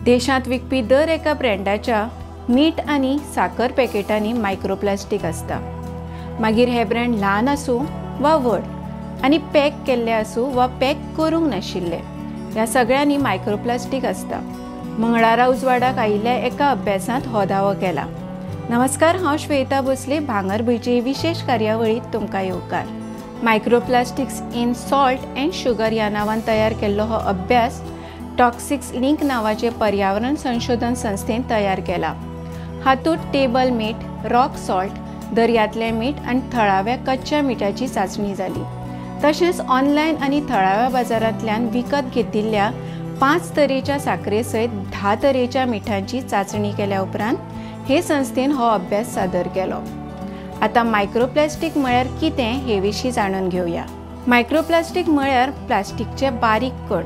देशांत विकपी दर एका ब्रँडाच्या मीठ आनी साकर पॅकेटांनी मायक्रोप्लास्टीक आसता। मागीर हे ब्रँड ल्हान आसूं वा व्हड आनी पॅक केल्ले आसूं वा पॅक करूंक नाशिल्ले, ह्या सगळ्यांनी मायक्रोप्लास्टीक आसता। मंगळारा उजवाडाक आयिल्ल्या एका अभ्यासांत हो दावो केला। नमस्कार, हांव श्वेता भोसले, भांगरभूंयचे विशेष कार्यावळींत तुमकां येवकार। Microplastics in salt and sugar ह्या नांवान तयार केल्लो हो अभ्यास टॉक्सिक्स लिंक नांवाचे पर्यावरण संशोधन संस्थेन तयार केला। हातूंत टेबल मीठ, रॉक सॉल्ट, दर्यांतलें मीठ आनी थळाव्या कच्च्या मिठाची चांचणी जाली। तशेंच ऑनलायन आनी थळाव्या बाजारांतल्यान विकत घेतिल्ल्या 5 तरेच्या साकरे सयत 10 तरेच्या मिठांची चांचणी केल्या उपरांत हे संस्थेन हो अभ्यास सादर केलो। आतां मायक्रोप्लास्टीक म्हळ्यार कितें हे विशीं जाणून घेवया। मायक्रोप्लास्टीक म्हळ्यार प्लास्टिकचे बारीक कण।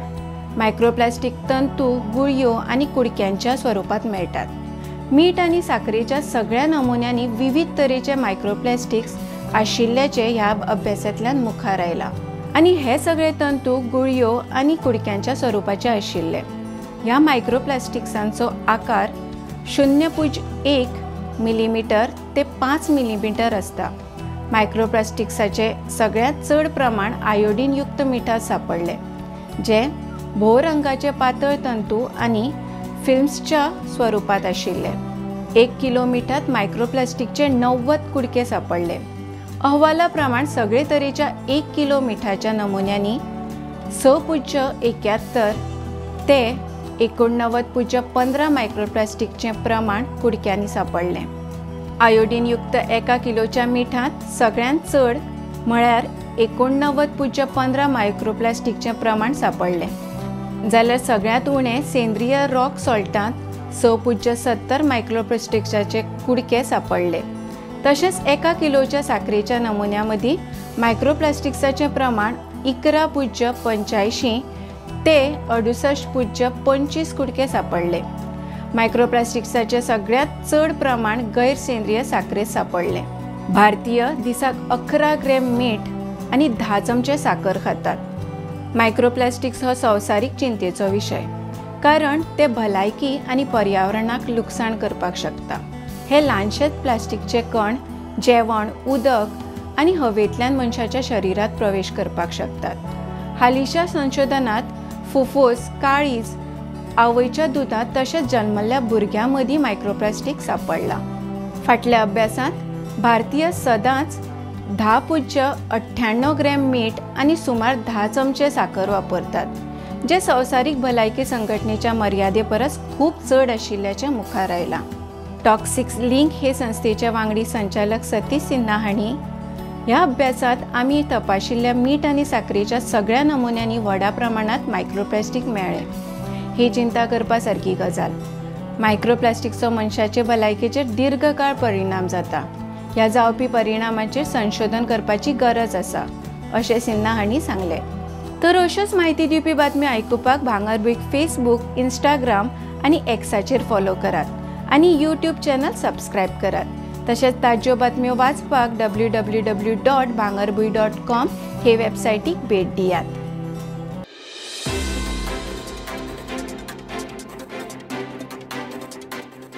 मायक्रोप्लास्टीक तंतू, गुळयो आनी कुडक्यांच्या स्वरुपांत मेळटात। मीठ आनी साकरेच्या सगळ्या नमुन्यांनी विविध तरेचे मायक्रोप्लास्टिक्स आशिल्ल्याचें ह्या अभ्यासांतल्यान मुखार आयलां आनी हे सगळे तंतू, गुळयो आनी कुडक्यांच्या स्वरुपाचे आशिल्ले। ह्या मायक्रोप्लास्टिक्सांचो आकार 0.1 मिलीमीटर ते 5 मिलीमीटर आसता। मायक्रोप्लास्टिक्साचे सगळ्यांत चड प्रमाण आयोडीन युक्त मिठांत सांपडलें, जें भोव रंगाचे पातळ तंतू आनी फिल्म्सच्या स्वरुपांत आशिल्ले। 1 किलो मिठांत मायक्रोप्लास्टिकचे 90 कुडके सांपडले। अहवाला प्रमाण सगळे तरेच्या 1 किलो मिठाच्या नमुन्यांनी 6.71 ते 89.15 मायक्रोप्लास्टिकचें प्रमाण कुडक्यांनी सांपडलें। आयोडीन युक्त 1 किलोच्या मिठांत सगळ्यांत चड म्हळ्यार 89.15 मायक्रोप्लास्टिकचें प्रमाण सांपडलें, जाल्यार सगळ्यांत उणें सेंद्रीय रॉक सॉल्टांत 6.70 मायक्रोप्लास्टिकाचे कुडके सांपडले। तशेंच 1 किलोच्या साकरेच्या नमुन्या मदीं मायक्रोप्लास्टिक्साचें प्रमाण 11.85 ते 68.25 कुडके सांपडले। मायक्रोप्लास्टिक्साचें सगळ्यांत चड प्रमाण गैरसेंद्रीय साकरेंत सांपडलें। भारतीय दिसाक 11 ग्रॅम मीठ आनी 10 चमचे साकर खातात। मायक्रोप्लास्टिक्स हो संवसारीक चिंतेचो विशय, कारण ते भलायकी आनी पर्यावरणाक लुकसाण करपाक शकता। हे ल्हानशेच प्लास्टिकचे कण जेवण, उदक आनी हवेंतल्यान मनशाच्या शरिरांत प्रवेश करपाक शकतात। हालींच्या संशोधनांत फुफोस, काळीज, आवयच्या दुदांत तशेंच जन्मल्ल्या भुरग्यां मदीं मायक्रोप्लास्टीक सांपडलां। फाटल्या अभ्यासांत भारतीय सदांच 10.98 ग्रॅम मीठ आनी सुमार 10 चमचे साकर वापरतात, जे संवसारीक भलायकी संघटनेच्या मर्यादे परस खूब चड आशिल्ल्याचें मुखार आयलां। टॉक्सिक्स लिंक हे संस्थेचे वांगडी संचालक सतीश सिन्हा हांणी ह्या अभ्यासांत आमी तपाशिल्ल्या मीठ आनी साकरेच्या सगळ्या नमुन्यांनी व्हडा प्रमाणांत मायक्रोप्लास्टीक मेळ्ळें। ही चिंता करपा सारकी गजाल। मायक्रोप्लास्टिकचो मनशाचे भलायकेचेर दीर्घकाळ परिणाम जाता। ह्या जावपी परिणामाचेर संशोधन करपाची गरज आसा, अशें सिन्हा हांणी सांगलें। तर अश्योच म्हायती दिवपी बातम्यो आयकुपाक भांगरभूंयक फेसबूक, इंस्टाग्राम आनी एक्साचेर फॉलो करात आनी यूट्यूब चॅनल सबस्क्रायब करात। तशेंच ताज्यो बातम्यो वाचपाक www.bhangarbhuin.com हे वेबसायटीक भेट दियात।